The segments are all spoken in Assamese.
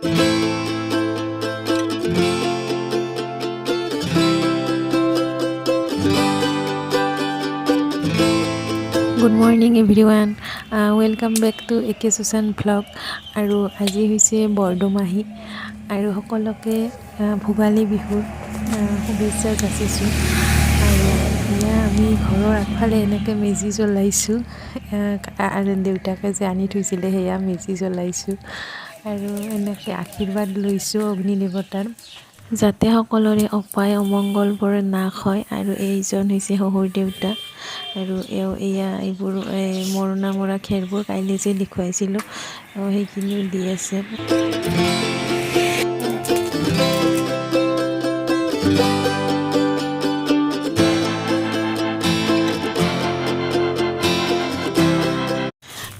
Good morning everyone, welcome back to A K Susan vlog. আৰু আজি হৈছে বৰদোমাহী আৰু সকলোকে ভোগালী বিহুৰ শুভেচ্ছা যাচিছোঁ। আৰু এয়া আমি ঘৰৰ আগফালে এনেকৈ মেজি জ্বলাইছোঁ, আৰু দেউতাকে যে আনি থৈছিলে সেয়া মেজি জ্বলাইছোঁ আৰু এনেকৈ আশীৰ্বাদ লৈছোঁ অগ্নি দেৱতাৰ, যাতে সকলোৰে অপায় অমংগলবোৰ নাশ হয়। আৰু এইজন হৈছে শহুৰ দেউতা আৰু এওঁ এয়া এইবোৰ এই মৰণা মৰা খেৰবোৰ কাইলৈ যে দেখুৱাইছিলোঁ সেইখিনিও দি আছে।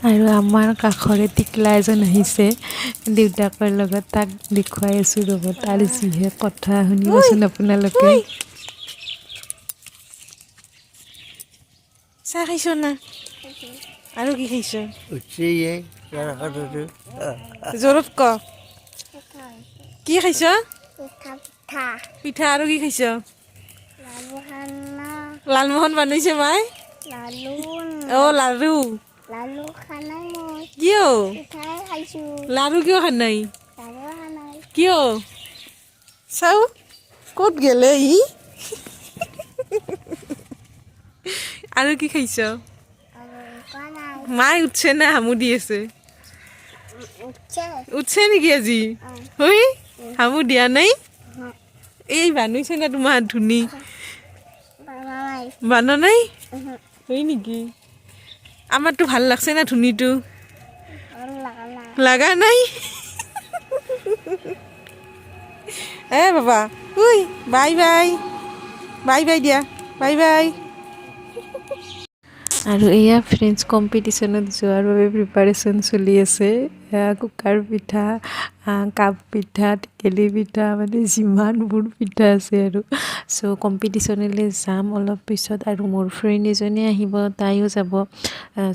আৰু আমাৰ কাষৰে টিকলা এজন আহিছে দেউতাকৰ লগত, তাক দেখুৱাই আছোঁ ৰ'ব, তাৰ যিহে কথা শুনিবচোন আপোনালোকে। চাহ খাইছ না? আৰু কি খাইছ? জোৰত ক, কি খাইছ? পিঠা। আৰু কি খাইছ? লালমোহন বনাইছে মাই। অ' লাৰু। কিয় লাৰু কিয় খোৱা নাই? কিয়? চাও ক'ত গেলে ই। আৰু কি খাইছ? মাই উঠছে না হামু দি আছে? উঠছে নেকি আজি? ঐ হামু দিয়া নাই? এই বানাইছে না তোমাৰ ধুনী? বানা নাই? হয় নেকি? আমাৰতো ভাল লাগছে না ধুনীটো? লাগা নাই? এ বাবা ঐ, বাই বাই, বাই বাই দিয়া, বাই বাই। আৰু এয়া ফ্ৰেঞ্চ কম্পিটিশ্যনত যোৱাৰ বাবে প্ৰিপাৰেশ্যন চলি আছে। এয়া কুকাৰ পিঠা, কাপ পিঠা, টেকেলি পিঠা, মানে যিমানবোৰ পিঠা আছে আৰু। চ' কম্পিটিশ্যনলৈ যাম অলপ পিছত আৰু মোৰ ফ্ৰেণ্ড এজনী আহিব, তাইও যাব।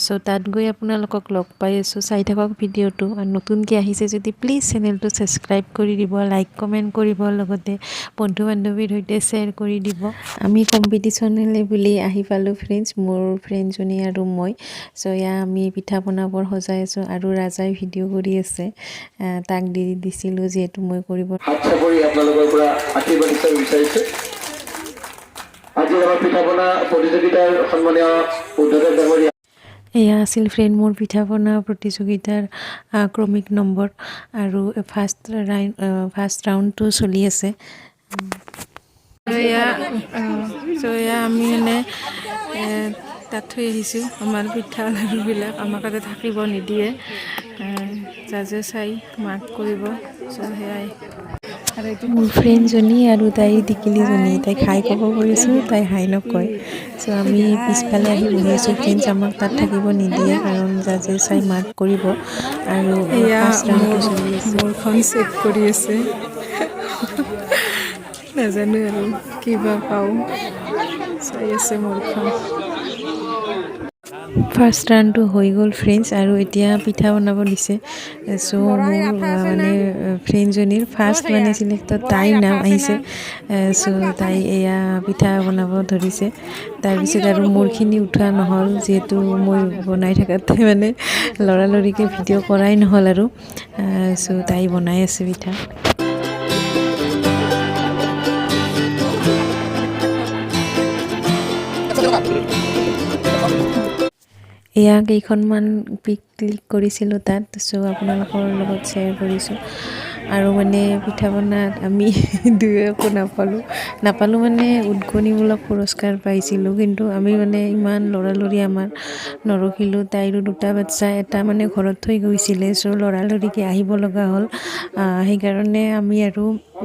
চ' তাত গৈ আপোনালোকক লগ পাই আছোঁ। চাই থাকক ভিডিঅ'টো। আৰু নতুনকৈ আহিছে যদি প্লিজ চেনেলটো ছাবস্ক্ৰাইব কৰি দিব, লাইক কমেণ্ট কৰিব, লগতে বন্ধু বান্ধৱীৰ সৈতে শ্বেয়াৰ কৰি দিব। আমি কম্পিটিশ্যনলৈ বুলি আহি পালোঁ ফ্ৰেণ্ডছ, মোৰ ফ্ৰেণ্ডজনী আৰু মই। চ' এয়া আমি পিঠা পনাবোৰ সজাই আছোঁ আৰু ৰাজাই ভিডিঅ' কৰি আছে। তাক দি দিছিলোঁ যিহেতু মই কৰিব। হাত চাপৰি আপোনালোকৰ পৰা আশীৰ্বাদ হিচাপে বিচাৰিছোঁ। আজিৰ আমাৰ পিঠা পনা প্ৰতিযোগিতাৰ সন্মানীয় উদ্বোধক ডাঙৰীয়া। এয়া আছিল ফ্ৰেণ্ড মোৰ পিঠা পনা প্ৰতিযোগিতাৰ ক্ৰমিক নম্বৰ আৰু ফাৰ্ষ্ট ৰাউণ্ডটো চলি আছে। এয়া চ' এয়া আমি মানে তাত থৈ আহিছোঁ আমাৰ পিঠা লাড়ুবিলাক। আমাক তাতে থাকিব নিদিয়ে, জাজে চাই মাৰ্ক কৰিব। চ' সেয়াই আৰু এইটো মোৰ ফ্ৰেণ্ডজনী আৰু তাইৰ টিকিলিজনী। তাইক হাই ক'ব কৈছোঁ, তাই হাই নকয়। চ' আমি পিছফালে আহি বহি আছোঁ ফ্ৰেণ্ডছ। আমাক তাত থাকিব নিদিয়ে, কাৰণ জাজে চাই মাৰ্ক কৰিব। আৰু ফাৰ্ষ্ট ৰাউণ্ডটো চলি আছে। মোৰখন চেক কৰি আছে, নাজানো আৰু কিবা পাওঁ, চাই আছে মোৰখন। ফাৰ্ষ্ট ৰাউণ্ডটো হৈ গ'ল ফ্ৰেণ্ডছ আৰু এতিয়া পিঠা বনাব দিছে। চ' মোৰ মানে ফ্ৰেণ্ডজনীৰ ফাৰ্ষ্ট মানে চিলেক্টত তাইৰ নাম আহিছে। চ' তাই এয়া পিঠা বনাব ধৰিছে। তাৰপিছত আৰু মোৰখিনি উঠোৱা নহ'ল, যিহেতু মই বনাই থকাতে মানে লৰালৰিকৈ ভিডিঅ' কৰাই নহ'ল আৰু। চ' তাই বনাই আছে পিঠা। এয়া কেইখনমান পিক ক্লিক কৰিছিলোঁ তাত, চ' আপোনালোকৰ লগত শ্বেয়াৰ কৰিছোঁ। আৰু মানে পিঠা পনাত আমি দুয়ো একো নাপালোঁ। নাপালোঁ মানে উদগনিমূলক পুৰস্কাৰ পাইছিলোঁ, কিন্তু আমি মানে ইমান লৰালৰি আমাৰ নৰখিলোঁ। তাইৰো দুটা বাচ্ছা, এটা মানে ঘৰত থৈ গৈছিলে। চ' লৰালৰিকৈ আহিব লগা হ'ল, সেইকাৰণে আমি আৰু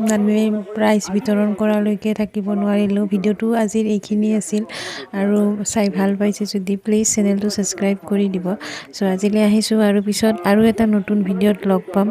মানে প্ৰাইজ বিতৰণ কৰালৈকে থাকিব নোৱাৰিলোঁ। ভিডিঅ'টো আজিৰ এইখিনি আছিল আৰু চাই ভাল পাইছে যদি প্লিজ চেনেলটো ছাবস্ক্ৰাইব কৰি দিব। চ' আজিলৈ আহিছোঁ আৰু পিছত আৰু এটা নতুন ভিডিঅ'ত লগ পাম।